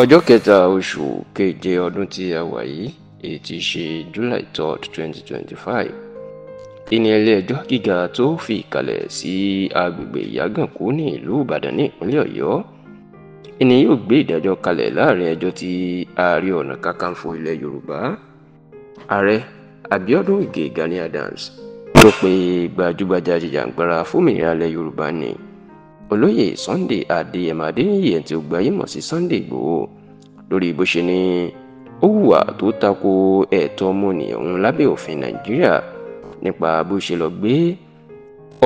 Ọjọ́ kẹta oṣù keje ọdún tí a wà yìí, èyí tí í ṣe July 3rd, 2025, ìní ilé-ẹjọ́ gíga tó fi ìkàlẹ̀ sí agbègbè Ìyágànkú ní ìlú Ìbàdàn ní ìpínlẹ̀ Ọ̀yọ́ ìní yóò gbé ìdájọ́ kalẹ̀ láàrin ẹjọ́ tí Ààrẹ Ọ̀nà Kakanfò ilẹ̀ Yorùbá, Ààrẹ Abíọ́dún Ìgè Gani Adams, ló pe gbajúgbajà jìjàǹgbara fómìnira ilẹ̀ Yorùbá ní Olóyè Sunday Adéyẹmọ Adéníyì tí ó gbayé mọ̀ sí Sunday Ìgbòho lórí bó ṣe ní ó hùwà tó tako ẹ̀tọ́ ọmọnìyàn òun lábẹ́ òfin Nàìjíríà nípa bó ṣe lọ gbé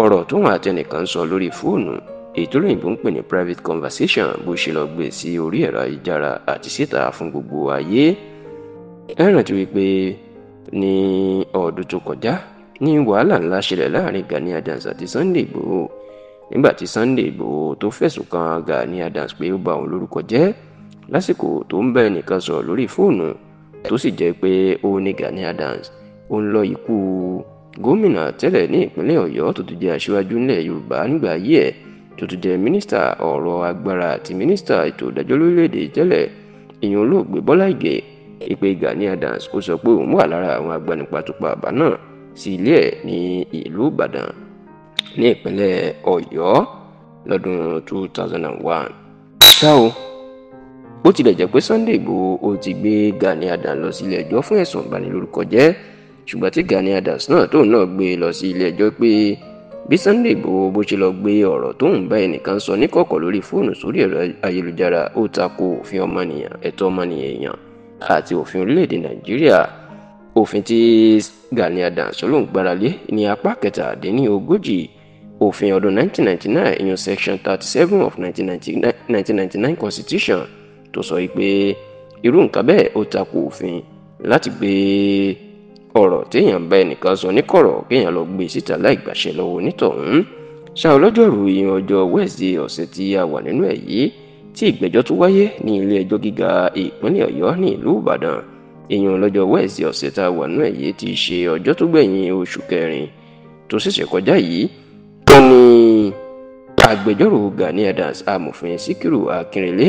ọ̀rọ̀ tóun àtẹnìkan sọ lórí fóònù, èyí tó lóyìnbó ń pè ní private conversation, bó ṣe lọ gbé sí orí ẹ̀rọ ayélujára àti síta fún gbogbo ayé. Ẹ rántí wípé ní ọdún tó kọjá ní wàhálà ńlá ṣẹlẹ̀ láàrin Gani Adams àti Sunday Ìgbòho nígbà tí Sunday Ìgbòho tó fẹ̀sùn kan Gani Adams pé ó bà òun lórúkọ jẹ́ lásìkò tó ń bá ẹnìkan sọ̀rọ̀ lórí fóònù, tó sì jẹ́ pé ó ní Gani Adams ó ń lọ ikú gómìnà tẹ́lẹ̀ ní ìpínlẹ̀ Ọ̀yọ́ tó ti jẹ́ aṣíwájú nílẹ̀ Yorùbá nígbà ayé ẹ̀, tó ti jẹ́ mínísítà ọ̀rọ̀ agbára àti mínísítà ètò ìdájọ́ lórílẹ̀‐èdè tẹ́lẹ̀, ìyẹn olóògbé Bọ́lá Ìgè, ìpè Gani Adams ó sọ pé òun wà lára àwọn agbanipa tó pa àbá náà sí ilé ẹ̀ ní ìlú Ìbàdàn ní ìpínlẹ̀ Ọ̀yọ́ lọ́dún 2001. Ṣá o, bó tilẹ̀ jẹ́ pé Sunday Ìgbòho ó ti gbé Gani Adams lọ sí ilé ẹjọ́ fún ẹ̀sùn ìbanilórúkọjẹ́, ṣùgbọ́n tí Gani Adams náà tóun náà gbé lọ sí ilé ẹjọ́ pé bí Sunday Ìgbòho bó ṣe lọ gbé ọ̀rọ̀ tóun bá ẹnìkan sọ níkọ̀kọ̀ lórí fóònù sórí ẹ̀rọ ayélujára ó tako òfin ọmọnìyàn, ẹ̀tọ́ ọmọnìyàn èèyàn àti òfin orílẹ̀-èdè Nàìjíríà. Òfin tí Gani Adams ló ń gbára lé ní apá 37 òfin ọdún 1999, ìyẹn section 37 of 1999 constitution, tó sọ pé irú nǹkan bẹ́ẹ̀ ó tako òfin láti gbé ọ̀rọ̀ téèyàn bá ẹnìkan sọ níkọ̀rọ̀ kéèyàn lọ gbé síta láì gbàṣẹ lọ́wọ́ onítọ̀hún. Ṣá ọlọ́jọ́rú ìyẹn ọjọ́ Wednesday ọ̀sẹ̀ tí a wà nínú ẹ̀ yìí tí ìgbẹ́jọ́ tó wáyé ní ilé ẹjọ́ gíga ìpínlẹ̀ Ọ̀yọ́ ní ìlú Ìbàdàn, ìyẹn lọ́jọ́ Wednesday ọ̀sẹ̀ tá a wà nínú ẹ̀ yìí ti ṣe ọjọ́ tó gbẹ̀yìn oṣù kẹrin tó ṣẹ̀ṣẹ̀ kọjá yìí, tó ní agbẹjọ́rò Gani Adams amòfin Síkírù Akínrelé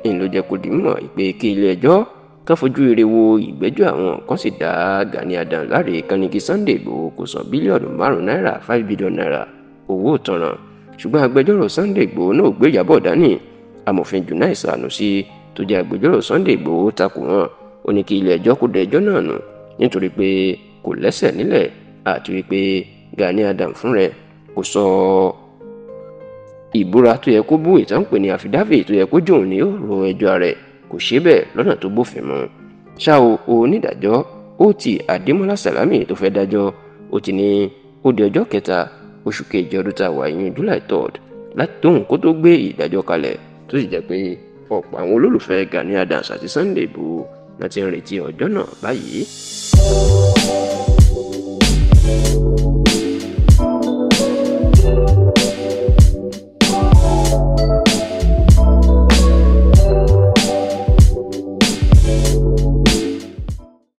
ń ló jẹ́ kó di mímọ̀ pé kí ilé ẹjọ́ ká fojú ire wo ìgbẹ́jọ́ àwọn kan sì dá Gani Adams láre kan ní kí Sunday Ìgbòho kó san bílíọ̀nù 5 náírà 5 billion naira owó ìtanràn. Ṣùgbọ́n agbẹjọ́rò Sunday Ìgbòho náà gbé Ìyábọ̀ dání. Amòfin Junai Sanusi tó jẹ́ agbẹjọ́rò Sunday Ìgbòho takò wọ́n, ó ní kí ilé ẹjọ́ kó da ẹjọ́ náà nù nítorí pé kò lẹ́sẹ̀ nílẹ̀ àti wípé Gani Adams fún rẹ̀ kò sọ ìbúra tó yẹ kó bú ìtàn pè ní àfidáfì tó yẹ kó jóun ní ó ro ẹjọ́ rẹ̀, kò ṣe bẹ́ẹ̀ lọ́nà tó bófin mu. Ṣá o, onídàájọ́ Oti Adémọ́lá Sàlámì tó fẹ́ dájọ́ ó ti ní ó di ọjọ́ kẹta oṣù kejì ọdún tá a wà yín July 3rd láti tóun kó tó gbé ìdájọ́ kalẹ̀, tó sì jẹ́ pé ọ̀pọ̀ àwọn olólùfẹ́ Gani Adams àti Sunday Ìgbòho láti ń retí ọjọ́ náà báyìí.